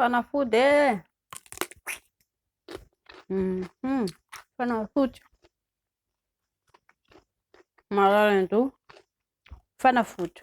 Fanafody e! Fanafody. Marary an-doha. Fanafody.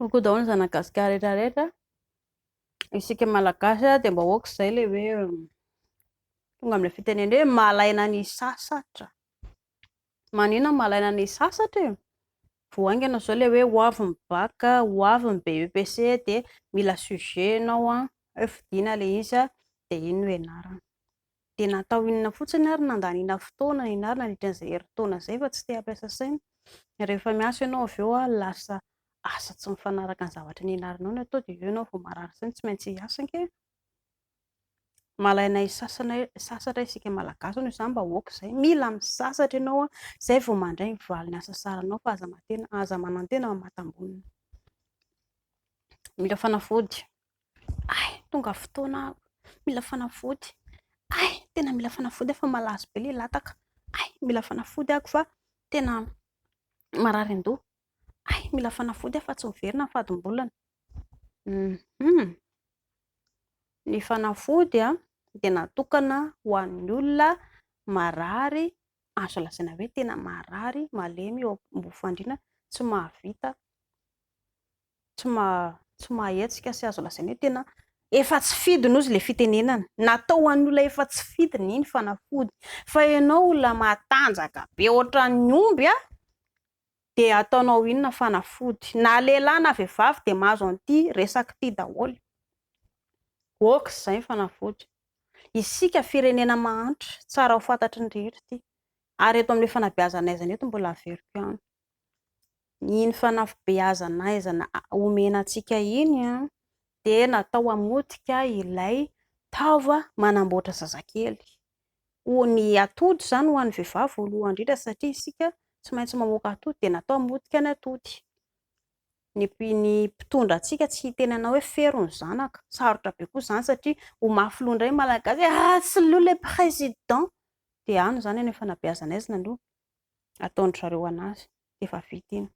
Coucou daholo ny zanak'i Gasikara rehetra rehetra. Isika Malagasy dia mba ok izay ilay hoe tonga amin'ilay fitenenana hoe malaina ny sasatra. Maninona malaina ny sasatra e? Vao haingana izao ilay hoe ho avy ny bac, ho avy ny BEPC dia mila sujet ianao an, hoe fidiana ilay izy dia iny no ianarana. Dia natao inona fotsiny ary nandaniana fotoana nianarana nandritra an'izay herintaona izay fa tsy te hampiasa saina. Rehefa miasa ianao avy eo an, lasa asa tsy mifanaraka ny zavatra nianaranao no atao dia eo ianao vao marary saina, tsy maintsy hiasa ange. Malaina hisasatra isika Malagasy noho izany mba ok izay. Mila misasatra ianao izay vao mandray ny valin'ny hasasaranao fa aza manantena, aza manantena mamatam-bonona. Mila fanafody. Hay, tonga fotoana aho. Mila fanafody. Hay, tena mila fanafody aho fa malazo be ilay lataka. Hay, mila fanafody aho fa tena marary an-doha. Hay, mila fanafody aho fa tsy miverina ny fadim-bolana. Ny fanafody dia natokana ho an'ny olona marary, azo lazaina hoe tena marary, malemy eo ambony fandriana, tsy mahavita, tsy tsy mahahetsika sy azo lazaina hoe tena efa tsy fidiny hozy ilay fitenenana. Natao ho an'ny olona efa tsy fidiny iny fanafody. Fa ianao olona matanjaka be ohatran'ny omby an, dia ataonao inona fanafody? Na lehilahy na vehivavy dia mahazo an'ity resaka ity daholo. Ok izay ny fanafody. Isika firenena mahantra, tsara ho fantatry ny rehetra ity. Ary eto amin'ilay fanabeazana aizana eto mbola averiko ihany. Iny fanabeazana aizana omena antsika iny dia natao hamotika ilay taova manamboatra zazakely. Ho ny atody izany ho an'ny vehivavy voalohany indrindra satria isika tsy maintsy mamoaka atody dia natao hamotika ny atody. Ny ny mpitondra antsika tsy hiteny anao hoe fero ny zanaka, sarotra be koa izany satria ho mafy loha indray ny Malagasy hoe ratsy loha ilay président, dia any izany any amin'ny fanabeazana aizina no ataon-dry zareo an'azy, dia efa vita iny.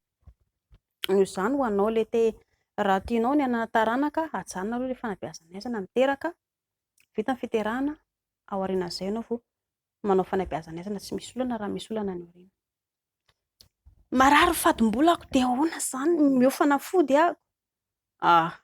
Noho izany ho anao ilay te raha tianao ny hanana taranaka, ajanona aloha ilay fanabeazana aizina, miteraka, vita ny fiterahana, ao aorianan'izay ianao vao manao fanabeazana aizana tsy misy olana raha misy olana any aoriana. Marary ny fadim-bolako dia ahoana izany? Omeo fanafody aho. Ah!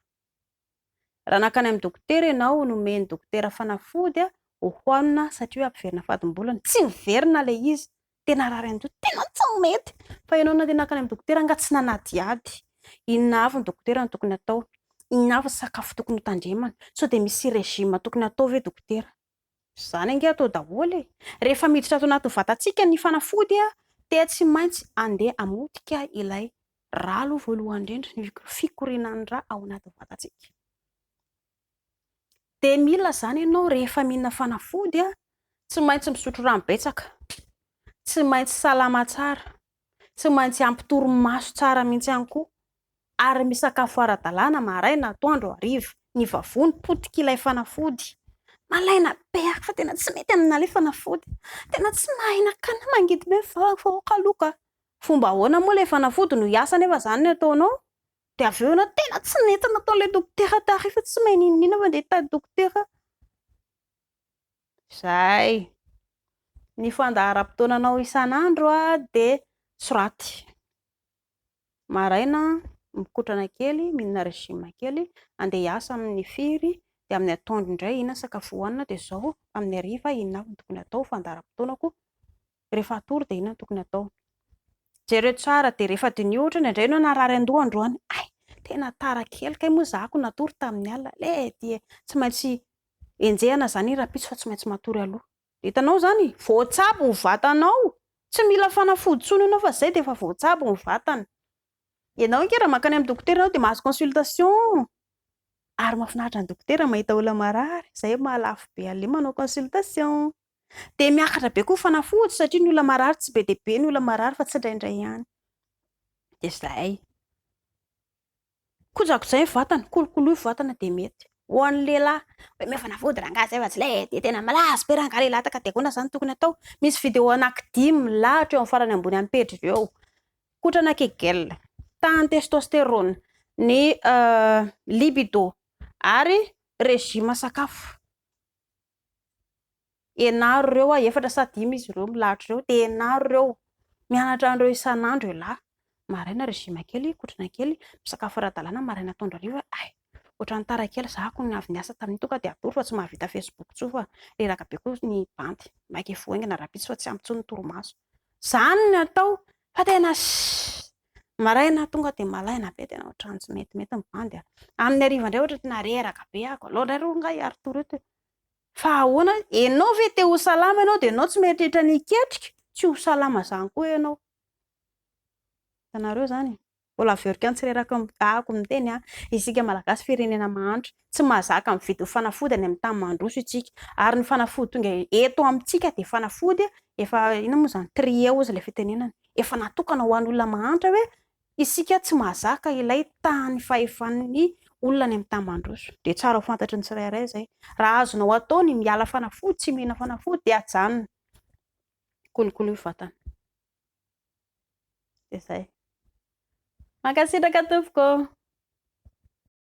Raha nankany amin'ny dokotera ianao, nomen'ny dokotera fanafody hohanina satria hoe hampiverina fadim-bolana. Tsy miverina ilay izy. Tena harary an-doha, tena tsy mety. Fa ianao nandeha nankany amin'ny dokotera angaha tsy nanadihady? Inona avy ny dokotera no tokony hatao? Inona avy ny sakafo tokony hotandremana? Sao dia misy régime tokony hatao ve dokotera? Izany ange atao daholo e! Rehefa miditra ato anatin'ny vatantsika ny fanafody dia tsy maintsy andeha hamotika ilay rà aloha voalohany indrindra, ny fikorianan'ny rà ao anatin'ny vatantsika. Dia mila izany ianao rehefa mihinana fanafody, tsy maintsy misotro rano betsaka, tsy maintsy salama tsara, tsy maintsy ampy torimaso tsara mihitsy ihany koa, ary misakafo ara-dalàna maraina, atoandro, hariva. Ny vavony potik'ilay fanafody. Malaina be aho fa tena tsy mety aminà ilay fanafody. Tena tsy mahay nakana mangidy be ny vavako fa aoka aloha ka. Fomba ahoana moa ilay fanafody no hiasa nefa izany no ataonao? Dia avy eo ianao tena tsy nety nataon'ilay dokotera tary fa tsy mahay n'inon'inona fa ndeha hitady dokotera. Izay. Ny fandaharam-potoananao isan'andro dia soraty. Maraina mikotrana kely, mihinana régime kely, andeha hiasa amin'ny firy, dia amin'ny atoandro indray inona ny sakafo hohanina dia izao amin'ny hariva inona avy no tokony hatao fandaharam-potoanako. Rehefa hatory dia inona no tokony hatao? Jereo tsara dia rehefa diniho ohatra indraindray ianao narary an-doha androany, hay tena tara kely kay moa izaho ko natory tamin'ny alina, le dia tsy maintsy enjehina izany iny rahampitso fa tsy maintsy matory aloha. Hitanao izany? Voatsabo ny vatanao, tsy mila fanafody intsony ianao fa izay dia efa voatsabo ny vatana. Ianao ange raha mankany amin'ny dokotera ianao dia mahazo consultation, ary mahafinaritra ny dokotera mahita olona marary, izay mahalafo be an'ilay manao consultation. Dia miakatra be koa fanafody satria ny olona marary tsy be dia be ny olona marary fa tsindraindray ihany. Dia izay. Kojakojay ny vatana, kolokoloy ny vatana dia mety. Ho an'ny lehilahy, hoe omeo fanafody rangahy izay fa tsy le dia tena malazo be rangahy lehilahy ka dia ahoana izany tokony atao? Misy vidéo anankidimy milahatra eo amin'ny farany ambony amin'ny pejy ireo. Kotrana kegel, tahan'ny testostérone, ny libido ary régime sakafo. Ianaro ireo a, efatra sa dimy izy ireo milahatra ireo, dia ianaro ireo. Mianatra an'ireo isan'andro ialahy. Maraina régime kely, kotrana kely, misakafo ara-dalàna maraina atoandro hariva, hay, ohatran'ny tara kely za ko ny avy niasa tamin'iny tonga dia hatory fa tsy mahavita facebook intsony fa reraka be koa ny bandy. Maika hifoha haingana rahampitso fa tsy ampy intsony ny torimaso. Izany no atao fa tena ssss. Maraina tonga dia malaina be tena ohatran'ny tsy metimety ny bandy a. Amin'ny hariva indray ohatra tena reraka be aho, aleo indray aloha angaha hiari-tory eto e. Fa ahoana? Enao ve te ho salama enao dia enao tsy mieritreritra ny hiketrika? Tsy ho salama zany koa enao. Hitanareo zany e? Mbola averiko ihany tsy reraka ahako miteny an, isika Malagasy firenena mahantra, tsy mahazaka mividy fanafody any amin'ny tany mandroso isika, ary ny fanafody tonga eto amintsika dia fanafody efa inona moa izany, trier hozy ilay fitenenana, efa natokana ho an'olona mahantra hoe isika tsy mahazaka ilay tahan'ny fahefan'ny olona any amin'ny tany mandroso. Dia tsara ho fantatry ny tsirairay izay. Raha azonao atao ny miala fanafody, tsy mihina fanafody dia ajanona. Kolokoloy vatana. Dia izay. Mankasitraka tompoko.